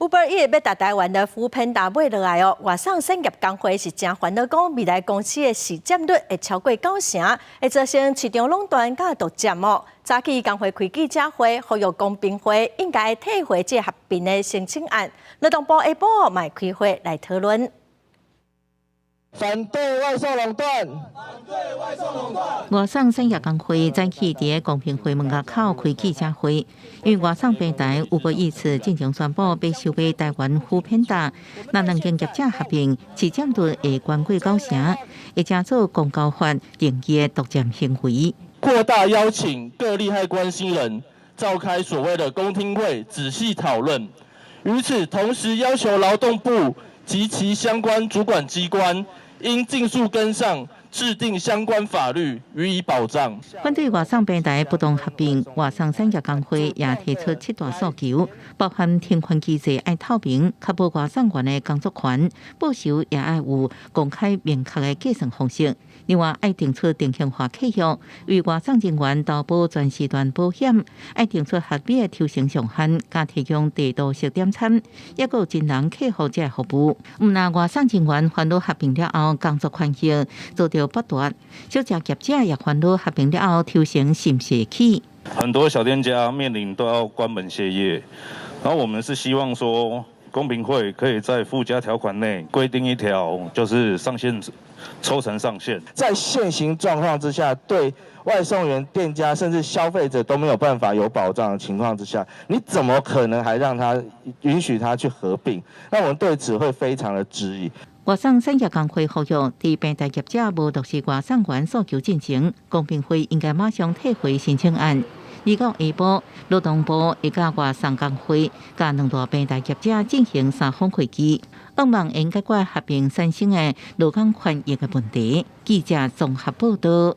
Uber Eats 欲共台灣的 foodpanda 買落來哦，外送產業工會是誠煩惱，講未來公司的市佔率會超過九成，會造成市場壟斷佮獨佔哦。早起工會開記者會，呼籲公平會應該退回這合併的申請案。勞動部下晡嘛開會來討論。反對外送壟斷。反對外送壟斷。外送產業工會早起佇公平會門外口開記者會，因為外送平台 Uber Eats 進前宣布欲收買台灣 foodpanda，若兩間業者合併，市佔率會懸過九成，會成做公交法定義的獨佔行為。擴大邀請各利害關係人召開所謂的公聽會，仔細討論。與此同時，要求勞動部及其相關主管機關應盡速跟上，制定相關法律予以保障。反對外送平台不當合併，外送產業工會也提出七大訴求，包含停權機制愛透明，確保外送員的工作權，報酬也愛有公開明確的計算方式。另外，愛定出定型化契約，為外送人員投保全時段保險，愛定出合理的抽成上限，佮提供地圖式點餐，抑閣有真人客戶這服務。毋但外送人員煩惱合併了後工作權益遭著剝奪，小食業者也煩惱合併了後抽成是毋是會起。很多小店家面臨都要關門歇業，然後我們是希望說，公平會可以在附加條款內規定一條，就是上限抽成上限。在現行狀況之下，對外送員、店家甚至消費者都沒有辦法有保障的情況之下，你怎麼可能還讓他允許他去合併？那我們對此會非常的質疑。外送產業工會呼籲，佇平台業者無落實外送員訴求進前，公平會應該馬上退回申請案。二九下晡，勞動部會佮外送工會佮兩大平台業者進行三方會議，向望會解決合併產生的勞工權益的問題。記者綜合報道。